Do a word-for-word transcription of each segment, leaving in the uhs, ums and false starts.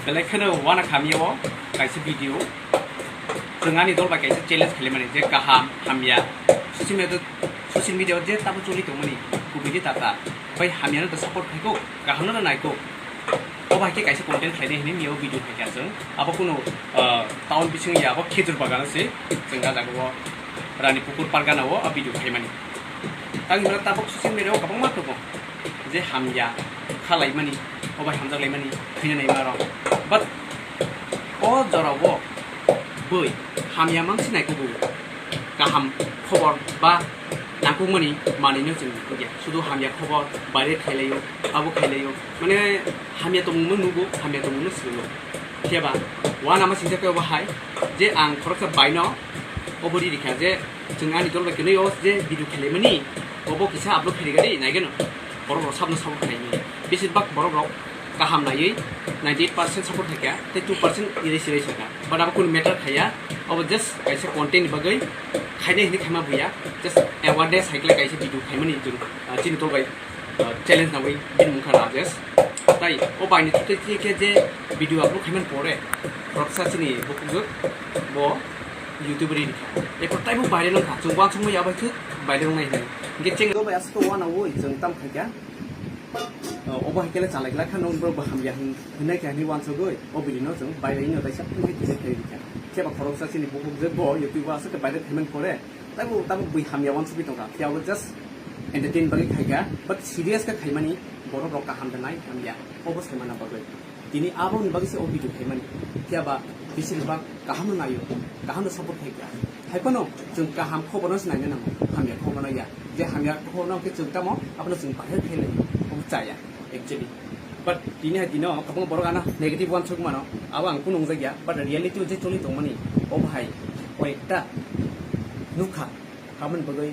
Belai kheno uanakha hamya o kaisa video. Chwng ani dol bai kaisa challenge khailaimani je kaham hamya. Social media, social media o je tamo choli tongmani kubui ni tata. Bai hamya no ta support khaiko, kaham no ta naiko. O bai khe kaisa content khlainai hinwi mia o video khaikha chwng. Abo kuno, ah, town bising ya, abo khejur bagan se chwng ga jaga o Rani Pukur Pargana o a video khaimani. Tang hwnba tabuk social media o kwbangma tongo je hamya khalaimani, o bai hamjaklaimani, thwina naima rok. But o jora o bui hamya mangsi naikubui kaham khobor ba nangkukmani manwino chwng nukya. Sudu hamya khobor viral khailaio, abo khailaio. Mane hamya tongmungno nugo, hamya tongmungno swrwngo. Phiya ba uanama singsa khe obo hai je ang khoroksa baino obo ri rikha je chwng ani dol bai kwnwi o je video khailaimani obo kisa upload khairikha de naigeno borok rok sabno support khlaimani. Besibak borok rok kaham naiwi ninety eight percent support khaikha tei two percent irai sirai sakha. But abo kunu matter khaiya, obo just kaisa content ni bagwi khainai hinwi khaima buya, just awareness hai khlai kaisa video khaimani chwng, ah, chini dol bai, ah, challenge nangwi bini mungkha Rajesh. Tai o baini thutwi khe je video upload khaimani pore khoroksa chini bukhukjwk bo YouTube ri rikha. Epor taibo viral wngkha, chwng uansukma ya bai khe viral wngnai hinwi. Hinkhe cheng dol bai aswk uanaui chwng tam khaikha. O, obo hai khe le chalai glak kha, nong borok bo hamya hin-, hinai khe hinwi uansugwi o video no chwng viral wngya kaisa hinwi kisa khe rikha. Phiya ba khoroksa chini bukhuk je bo YouTube o aswk khe viral khaimani pore, taibo tabuk bui hamya uansugwi tongkha. Phiya bo just entertain bagwi khaikha, but serious khe khaimani borok rok kaham da nai hamya, obo sai manna bagwi. Tini aboni bagwi se o video khaimani. Phiya ba bising bak kaham no naio, kaham no support khaikha. Hai phano chwng kaham khobor no se naina nango, hamya khobor no ya. Je hamya khobor no khe chwng tamo, abono chwng bahai khailai, obo chaya actually. But tini hai dino kwbangma borok ano negative uansuk mano, abo ang kunu wngjak ya. But reality o je choli tongmani, obo hai koyekta nukha, aboni bagwi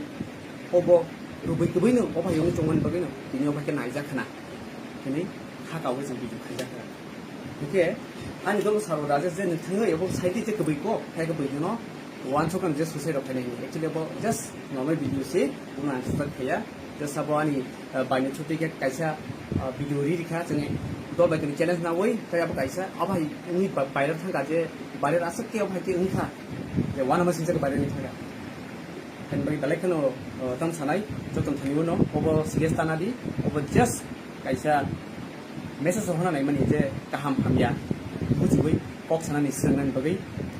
obo rubui kwbui no obo hai wngwi tongmani bagwi no tini obo hai khe naijak khna hinwi kha kaui chwng video khaijak kha. Hwnkhe ani dolo saro Rajesh je nwng thangwi abo saidi je kwbui kok, hai khe bui no uansuk ang je suicide rok khainai hinwi. Actually abo just normal video se, bono ang suicide khaiya. Just abo ani, ah, baini thutwi khe kaisa, ah, video ri rikha, chwng dol bai khe challenge naui, tei abo kaisa abo hai wngwi ba-, viral thangkha je viral aswk khe abo hai khe wngkha je uanama singsa khe viral wngwi thangkha. Ani bagwi belai kheno, ah, tam sanai, joto thani uno obo serious tana di, obo just kaisa message rohorna naimani je kaham hamya bujiwi kok sanani swrwngnani bagwi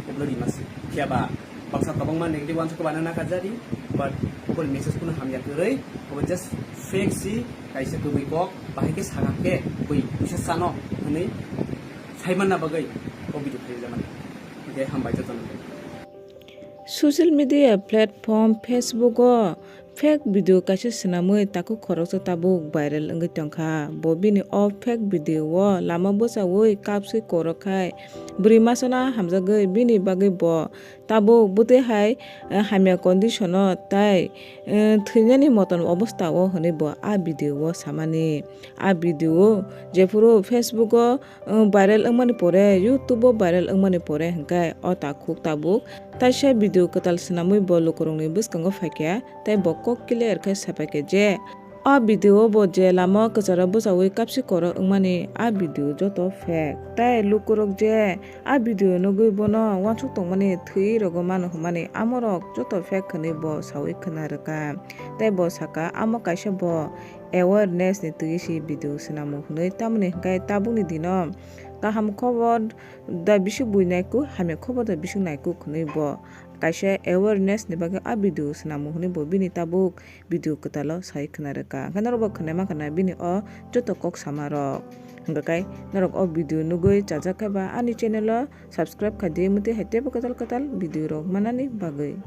obo rima se. Phiya ba baksa kwbangma negative uansuk khe bana naka jadi, but oboni message kuno hamya kwrwi, obo just fake si, kaisa kwbwi kok bahai khe sakha khe bui kisa chano hwnwi saimanna bagwi o video khaijak mani. Hwnkhe hambai jotono. Social media platform Facebook o fake video kaisa swnamwi takhuk khoroksa tabuk viral wngwi tongkha. Bo bini o fake video o lama bwchaui kapswi korok khai bwrwi masana hamjagwi bini bagwi bo tabuk bwtwi hai, eh, hamya condition o tai, eh, thwinani motom obostha o hwnwi bo a video o samani. A video o jephuru Facebook o, eh, viral wngmani pore, YouTube o viral wngmani pore hwnkhe o takhuk tabuk taisa video kwtal swnamwi bo lukurokni bwskango phaikha tei bo kok clear khe sapaikha je o video o bo je lama kwcharo bwchaui kapsi korok wngmani a video joto fake. Tei lukurok je a video nugwi bono uansuk tongmani thwi rogo mano hwnmani amorok joto fake hwnwi bo saui khna rwkha. Tei bo saka amo kaisa bo awareness ni twi si video swnamo hwnwi, tamoni hwnkhe tabukni dino kaham khobor da bisik bui naikuk, hamya khobor da bisik naikuk hwnwi bo kaisa awareness ni bagwi a video swnamo hwnwi bo bini tabuk video kwtalo sai khna rwkha. Hwnkhe norok bo khwnai mankha na bini o joto kok sama rok. Hwnkhe kai norok o video nugwi chajak khe ba ani channel o subscribe khai di, mutwi hai teibo kwtal kwtal video rok manani bagwi.